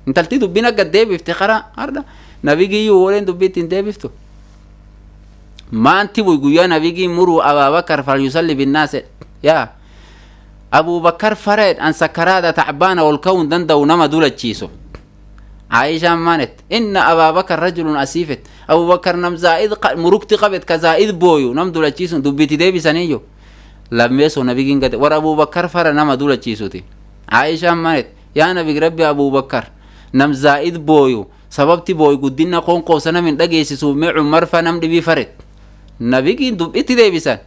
Intalti dubbiin akka deebifte karaa har'a nabigiyyuu wooleen dubbii ittiin deebiftu. Maanti buy guyyaa nabigii muruu Abaabakar falyusalli binnaase yaa Abuubakar fareed an sakkaraadha tacbaana ol ka'uu hin danda'u nama dulachiisu. Aayishaan maanet inna Abaabakar rajulun asiifet Abuubakar nam zaa'id murukti qabet ka zaa'id booyu nam dulachiisu dubbiitti deebisaniiyyu. Lammeessoo nabigiin gade warra Abuubakar fara nama dulachiisuti. Aayishaan maanet yaa nabig rabbi Abuubakar nam zaa'id booyu sababti booyu guddina qoonqoosa nam hin dhageessisuuf mee Umar fa nam dhibii faret. Nabigiin dubbitti deebisan.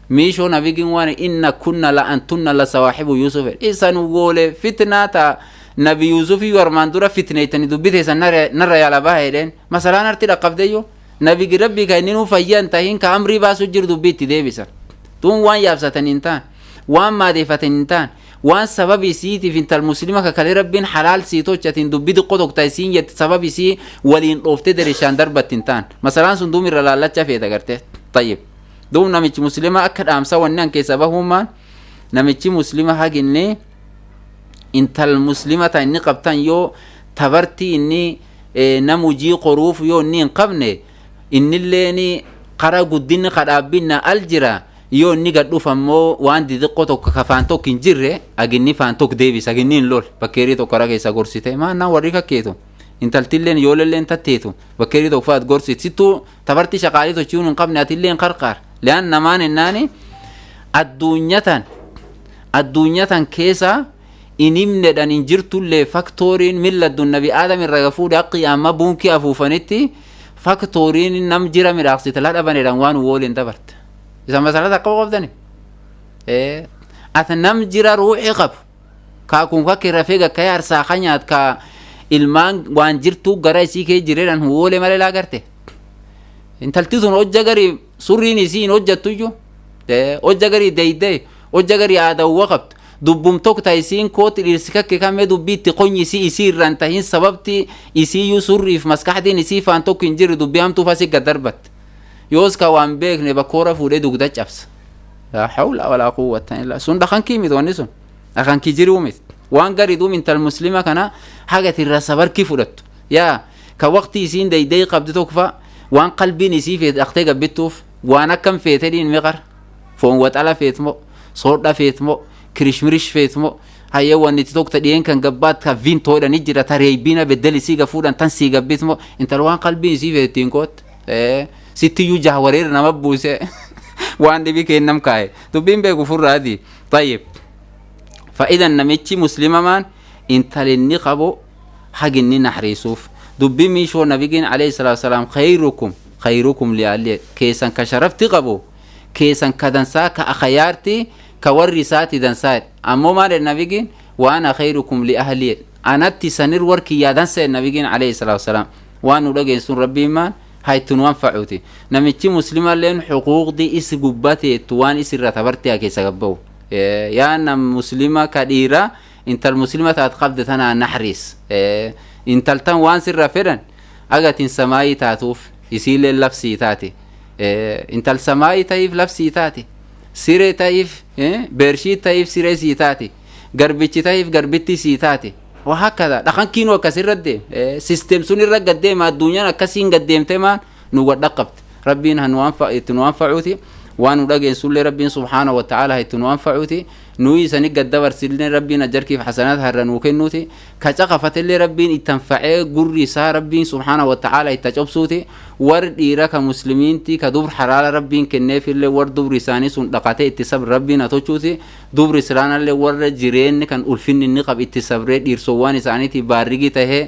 Miishoo nabigiin waan inna kunna la antunna la sawaaxibu Yuusuf isan woole fitnaa ta nabi Yuusufii warmaan dura fitneeytani dubbiteessan narra yaala baha jedheen masalaan arti dhaqqabdeyyuu nabigi rabbi ka inni nuu fayyaa hin tahin ka amrii baasu jiru dubbii itti deebisan. Tun waan yaabsatan hin ta'an waan maadeeffatan hin ta'an waan sababi isiitiif intal muslima ka kalee rabbiin halaal sii tolchatiin dubbii xiqqoo tokko ta isiin jette sababi isii waliin dhooftee derishaan darbatti hin ta'an masalaan sun duum irra laallacha feeta gartee tayyib duum namichi muslima akka dhaamsa wanni an keessa bahuummaan namichi muslima haginni intal muslima ta inni qabtan yoo tabartii inni nam hujii qoruuf yoo inni hin qabne innilleeni kara guddinni kadhaabbinna al jira yoo inni gad dhufu ammoo waan didiqqoo tokko ka faan tokko hin jirre aginni faan tokko deebisa aginni hin lol bakkeerii tokko kara keessa gorsite maannaan warri kakkeetu intaltilleen yoolelleen tatteetu bakkeerii tokko faat gorsit sittuu tabartii shaqaalii tochiun hin qabne atillee hin qarqaar li'aan namaan ennaani addunyaa tan keessa in himnedhan hin jirtullee faktooriin milladduun nabi aadam irra fuudhe akka amma buunkii afuufanitti faktooriin nam jira midhaaqsite la dhabanedhan waan wooliin dabarte isa masalata qaba qabdani ati nam jira ruuxii qabu kaakun kakke rafee gakkee harsaa kanyaat ka ilmaan waan jirtuu gara isii kee jireedhan woole malee laa garte intalti sun hojja garii surriin isii hin hojjattuyyuu hojja garii deeydee hojja garii aadaawwa qabdu dubbum tokko ta isiin kooti dhirsi kakke kamee dubbii itti qonyi isii isii irraan tahin sababti isiiyyuu surriif maskaxdiin isii faan tokko hin jirre dubbii hamtuuf asii gad darbatte yoos ka waan beekne bakkoora fuudhee dugda cabsa laa hawla walaa quwwata illa sun dhaqan kii miti wanni sun dhaqan kii jiruu miti waan garii duum intal muslima kana haga irra sabarkii fudhattu yaa ka waqtii isiin deeydee qabdi tokko fa waan qalbiin isii feete dhaqtee gabbittuuf waan akkam feete dhiin miqar foon waxala feet moo soodha feet moo kirishmirish feet moo hayyee wanni itti tokko dhiyeen kan gabbaat ka vintoodhani jira ta reeybina beddel isii gafuudhan tan sii gabbit moo intal waan qalbiin isii feete ittiin kootte sittiyyuu jahwareera nama buuse waan dhibi kennam kaaye dubbiin beeku furraati tayyib fa'idan namichi muslimamaan intalinni qabu haginni naxriisuuf dubbii miishoo nabigiin alayhi salaatu wasalaam khayrukum khayrukum li'aalli keessan ka sharafti qabu keessan ka dansaa ka akhayaarti ka warri isaati dansaa ammoo maal nabigiin waan khayrukum li'ahli anatti sanir warki yaadansa nabigiin alayhi salaatu wasalaam waan nu dhageensun rabbiin maan haytun waan facuuti namichi muslimalleen xuquuqdi is gubbateettu waan isirra tabartiyaa keessa gabba'u yaa nam muslima ka dhiira intal muslima taat qabde tanaa naxriis intaltan waan sirra fedhan agatin samaayii taatuuf isiilleen labsii taate intal samaayii ta'iif labsii taate siree ta'iif beershii ta'iif siree sii taate garbichi ta'iif garbitti sii taate وهكذا dhaqan kiinuu akkasirra deem system sun irra gaddeema addunyaan akkasiin gaddeemte maan nu wadhaqabte rabbiin itti nu anfacuuti waan nu dhageensullee rabbiin subhaana wa ta'ala itti nu anfacuuti nuyi isani gaddabarsillee rabbiin ajarkiif xasanaat harra nuu kennuuti ka caqafatellee rabbiin itti anfacee gurri isaa rabbiin subhaana wa ta'ala itti cobsuuti war dhiira ka muslimiinti ka dubr halaala rabbiin kenneefillee war dubri isaanii sun dhaqatee itti sabr rabbiin atochuuti dubri islaanallee warra jireenni kan ulfinni inni qab itti sabree dhiirsowwan isaaniiti baarrigii tahee.